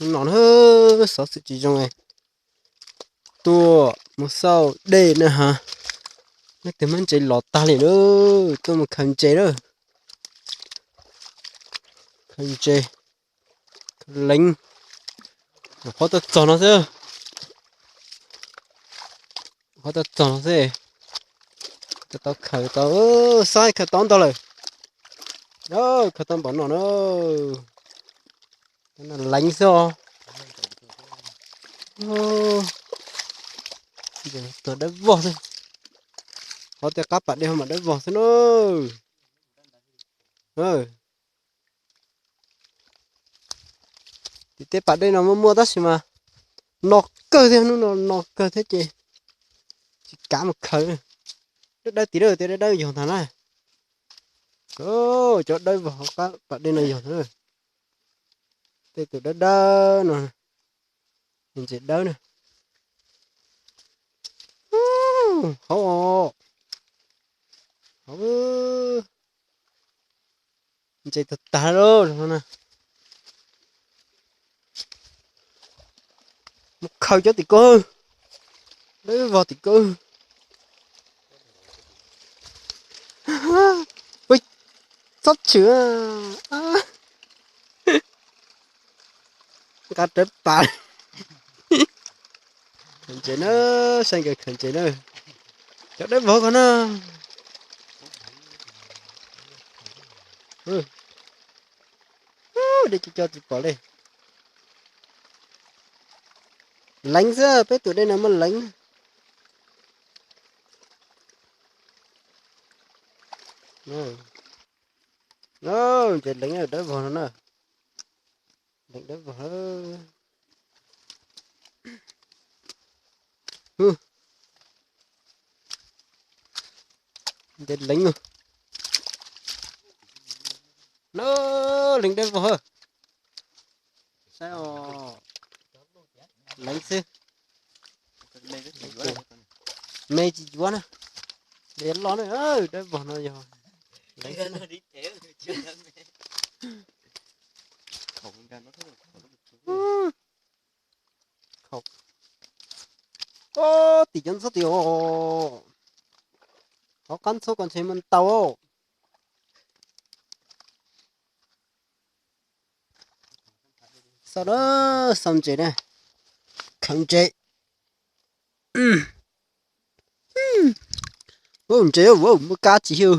No na, xov xwm tsis zoo. Tuaj mus xauj dej na ha. Leej twg muab ntses los tag li na. Tuaj mus khaws ntses lawm. Khaws ntses, khaws leev. Qhov tau txog no xwb. Qhov tau txog no xwb. Tau khaws tau, xaib khaws tau ntau lawm. Khaws tau npaum no na. Leev xwb os. Tuag dawb vog xwb. Qhov tej qab pas dej ho mas dawb vog xwb na. Tim tej pas dej no muaj muaj tab sis mas no kawg thiab, hnub no no kawg thiab ces tsis kav mus khaws. Dawb dawb tim dawb, tej dawb dawb yog ntag na. Cov dawb vog hauv qab pas dej no yog ntag. Tej tus dawb dawb no, ntses dawb na. Hauv, hauv, ntses tag tag lawm no na. Mus khaws cov tim ko, dawb vog tim ko. Txhob tshwm. Nqa rawv pas. Khaws ntses na, saib nkawd khaws ntses na. Cov dawb vog ko na. Dej co co tsis pom li. Leev xwb, peb tus dej no muaj leev. Ntses leev dawb vog no na. Leev dawb vog. Ntses leev, leev dawb vog. Saib os, leev xwb. Me tsis yuav na. Dej los na, dawb vog no yog leev xwb na. Tim cov ntxhuab tim os. Qhov qab ntxhuab ko ntshe muaj ntau. Xauj na, xauj ntses na. Khaws ntses. Ntses muaj kab tsis hiu,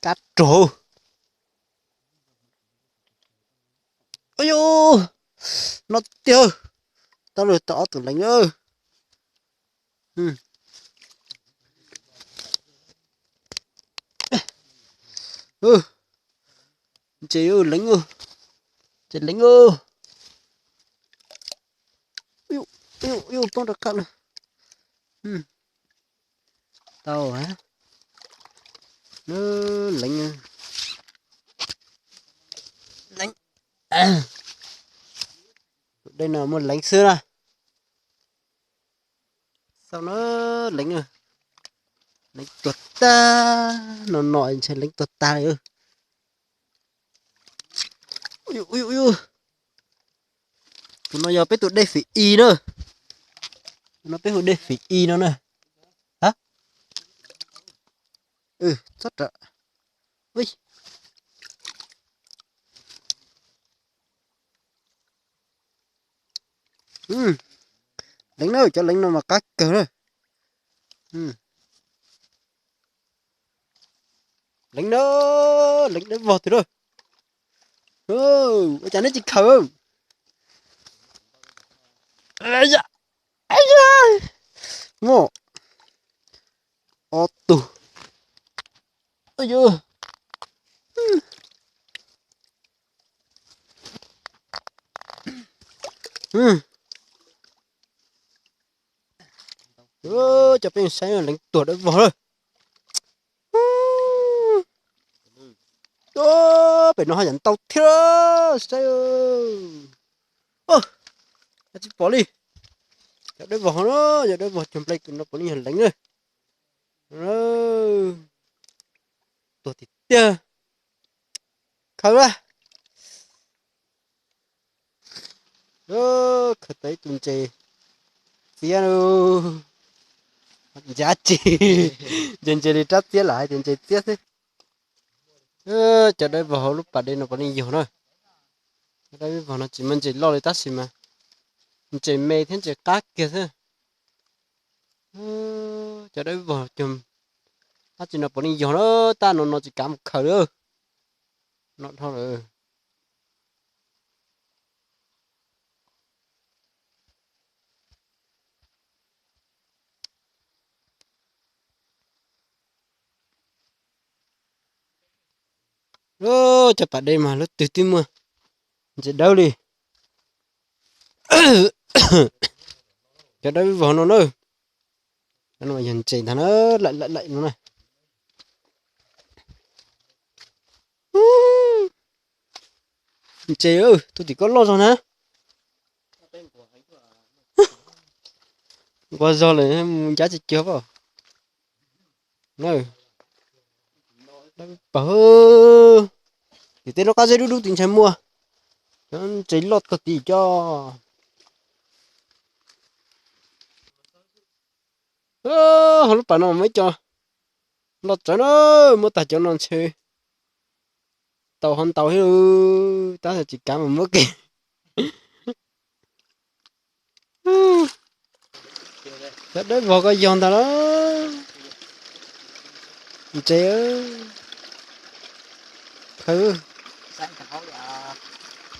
kab rog. No tiag, tau lawm, tau ob tug leev lawm. Ntses leev, ntses leev. Poob rov qab na. Tau, leev, leev. Tus dej no muaj leev xwb na. Xauj na, leev, leev tuag tag, no no ntshe leev tuag tag li. Tus no yog peb tus dej fim i na. Tus no peb hu dej fim i no na. Txhob rawm. Leev na, cov leev no mas qab kawg na. Leev na, leev dawb vog tiag na. Ua cas neb tsis khaws? Muaj ob tug. Cov peb saib leev tuag dawb vog lawm. Pem no ho yam ntau thiab saib. Tsis pom li. Cov dawb vog no, cov dawb vog cog nplej tus no puav leej yog leev na. Tuag tiag tiag. Khaws a. Khaws tau ib tug ntses txiab, ncav tsis, ntses ntses li rab txiab lam hais tias ntses txiab xwb. Cov dawb vog hauv lub pas dej no puav leej yog na. Cov dawb vog no tsis muaj ntses loj li tab sis mas ntses me thiab ntses qab kiag xwb. Cov dawb vog cog dab tsi no puav leej yog na, tab no no tsis kav mus khaws li. No dhau lawm. Cov pas dej mas lub twg twb muaj ntses dawb li. Cov dawb vog no na. Cov no yog ntses ntag na, laim laim laim no na. Ntses, tus tim koj loj zog na. Nquag zog lawm mus ncav tsis cuag pom. Pawg, tim tej lub qab zeb dub dub tim ntshai muaj cov ntses loj tag tim coj. Hauv lub pas no muaj ib co loj tsawv na, muab tag cov no ntshe tau ho ntau thiab, tab sis tsis kav mas muab kiag. Cov dawb vog ko yog ntag lauj. Ntses, khaws.